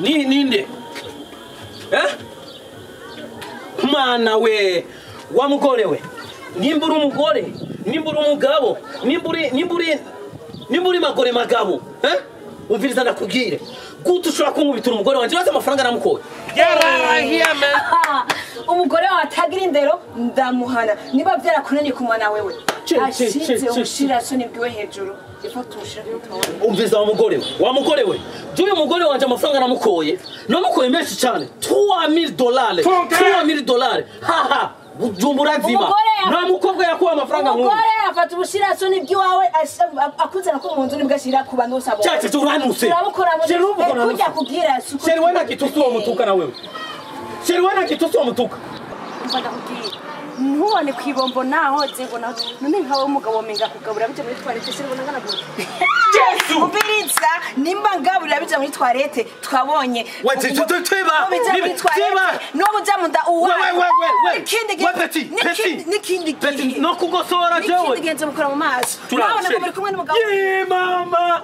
Ni ninde? Eh? Mana we wa mugore we. Nimbura umugore, nimbura umugabo, nimburi magore magabo. Eh? Umviriza nakubwire. Gute ushobora kunkubitura umugore wanje waza amafaranga namukoye. Umugore wawe atagira indero ndamuhana. Niba byarakunaniye kumwana wewe. Ashize ushira soni bwiwe hejuru. Ifata ushira kwitona. Umviriza wa mugore we. Wa mugore we. Dure umugore wanje amafaranga namukoye. Namukoye menshi cyane. $3000. $3000. Ha ha. Bujumbura nzima. Nta mukobwa yakuwa amafaranga nk'uyu. Umugore afata ubushira soni bwiwawe akuzana ko mu nzu nibwo ashira ku bantu bose. Cyacu uranutse. Urabukora kujya kubwira suko. Sheri wewe nakitusi wa mutuka na wewe. Sheri wewe nakitusi wa mutuka. Umva ndakubwira. Ntubone kwibombo naho nzego naho none nkawe umugabo menga kugabura bije muri toilette sheri ubona ngana gute. Yesu! Ubiriza nimba ngaburira bije muri toilette twabonye. We teba. Teba. No buja munda uwa. We. Ikindi gihe. Nikindi gihe. No kugosora jewe. Ikindi gihe nzomukora mu maso. Urabona ko muri kumwe n'umugabo. Ye mama.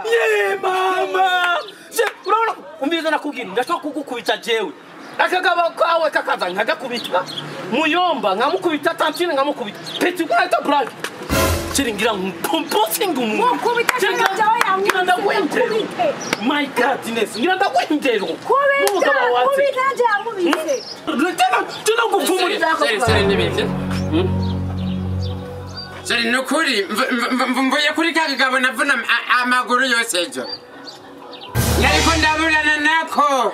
Ye mama. Je urabona umviriza nakubwira ndashaka kugukubita jewe. Akagabo kawe kakaza nkagakubita. Muyomba nkamukubita tantine nkamukubita. Peti ukaita black. Chiri ngira mpompose ngumu. Mukubita cyawe ngira ndakwendero. My godness ngira ndakwendero. Kubita kubita. Tena ngufumuri. Seri nibiki. Seri nukuri mvuye kuri kagabo navuna amaguru yose ejo. Nariko ndaburana nako.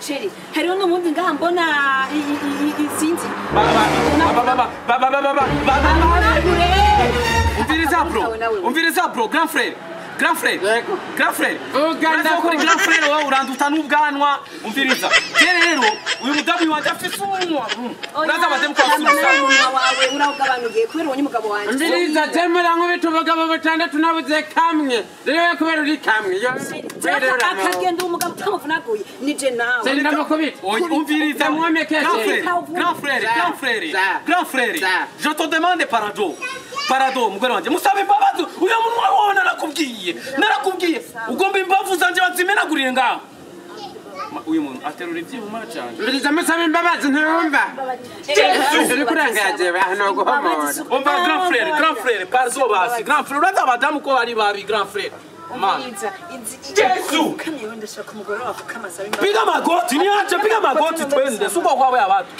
Sheri, hariho n'umuntu ngaha mbona isinzi. Baba. Umviriza bro, grand frère. Grand frère. Grand frère. Uganda kuri grand frère wowe uranduta n'ubwanwa. Umviriza. Je rero uyu mudamu wanje afise umunwa. Uraza bademu kwa susa. Wawe urawugabanuye kubera ubonye umugabo wanje. Umviriza temera nkubita ubugabo butandatu nabuze kamwe. Rero kubera uri kamwe. Akagenda umugabo utamuvunaguye nije nawe. Seri ndamukubita. Umviriza mwomekeshe. Grand frère, grand frère. Grand frère. Je te demande pardon. Pardon mugore wanje musabe imbabazi uyo munwa wawe narakubwiye. Narakubwiye ugomba imbavu zanje bazimenagurire ngaho. Uyu muntu aterura ivyuma cyane. Mbiriza musabe imbabazi ntiwumva. Yesu kurangaje hano guhomora. Umva grand frère, grand frère, pardon basi. Grand frère uraza abadamu ko bari babi grand frère. Yesu! Piga magoti niache piga magoti twende suko kwawe abantu.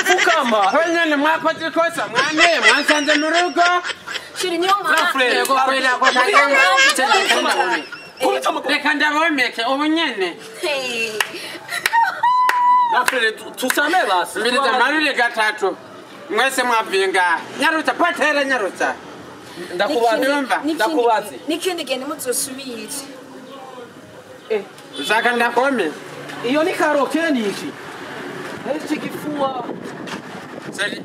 Fukama. Wenyene mwakoze ikosa mwane mwansanze mu rugo. Shiri niyo Grand frère reka ndabomeke ubu nyene. Grand frère tusame basi. Mbiriza marure gatatu. Mwese mwavuye ngaha. Nyarutsa potere nyarutsa. Ndakubaze. Ndakubaze. Nikindi gihe nimuzosubire. Eh, ushaka ndakome. Iyo ni karoke ni iki? Iki gifua. Seri.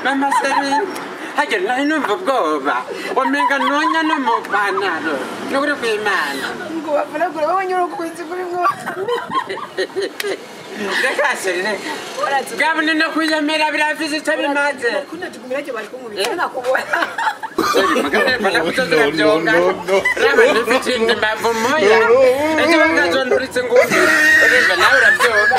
Mama seri. Hajya nari numva ubwoba. Omenga nonya no mu panaro. Nukuri kw'Imana. Ngo bavunagura wowe nyura ukuzi kuri mwo. Reka seri reka. Gabune no kwiyemera birafise icyo bimaze. Kuno tugumira cyo bari kunkubita nakubona. Seri magana bana kutozera byonga. Raba nifite imbavu moya. Ejo bakazonduritse ngufi. Urumva nawe urabyoga.